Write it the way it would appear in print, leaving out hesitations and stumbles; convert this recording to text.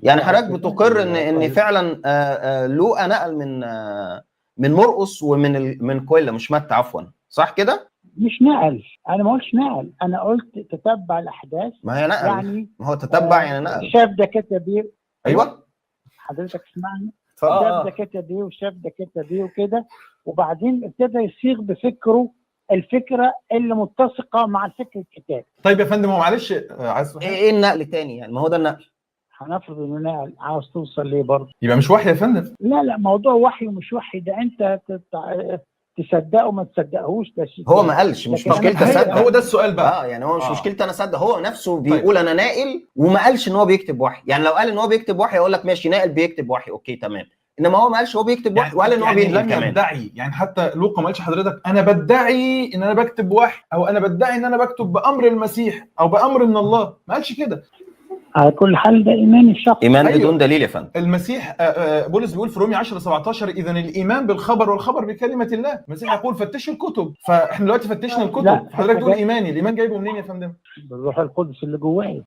يعني حضرتك بتقر ان طيب. فعلا لوقا نقل من مرقس ومن من كويلا، مش متى عفوا، صح كده؟ مش نقل، انا ما قلتش نقل، انا قلت تتبع الاحداث. ما هي نقل، يعني ما هو تتبع يعني نقل. شاف ده كتب ايه. ايوه حضرتك اسمعني. اتفضل. شاف ده كتب ايه وشاف ده كتب ايه وكده، وبعدين ابتدى يصيغ بفكره الفكرة اللي متسقه مع الفكر الكتابي. طيب يا فندم، هو معلش عايز ايه النقل تاني يعني؟ ما هو ده النقل. هنفرض انه نقل، عاوز توصل ليه برضه؟ يبقى مش وحي يا فندم. لا، موضوع وحي ومش وحي ده انت تصدقه ما تصدقهوش، ده شيء هو تاني. ما قالش مش لكن أنا مشكلتي اصدق. هو ده السؤال بقى. يعني هو مش مشكلتي انا اصدق، هو نفسه بيقول انا ناقل وما قالش ان هو بيكتب وحي. يعني لو قال ان هو بيكتب وحي اقول لك ماشي، ناقل بيكتب وحي، okay تمام، انما هو ما قالش هو بيكتب وحي وقال ان هو يعني بينقل لم كمان. يدعي، يعني حتى لوقا ما قالش حضرتك انا بدعي ان انا بكتب وحي، او انا بدعي ان انا بكتب بامر المسيح او بامر من الله، ما قالش كده. على كل حال ده ايمان الشخص. ايمان أيوه. بدون دليل يا فندم. المسيح بولس بيقول في رومية 10:17 اذا الايمان بالخبر والخبر بكلمه الله. المسيح يقول فتشوا الكتب، فاحنا دلوقتي فتشنا الكتب، حضرتك تقول ايماني، الايمان جايبه منين يا فندم؟ بالروح القدس اللي جوايا.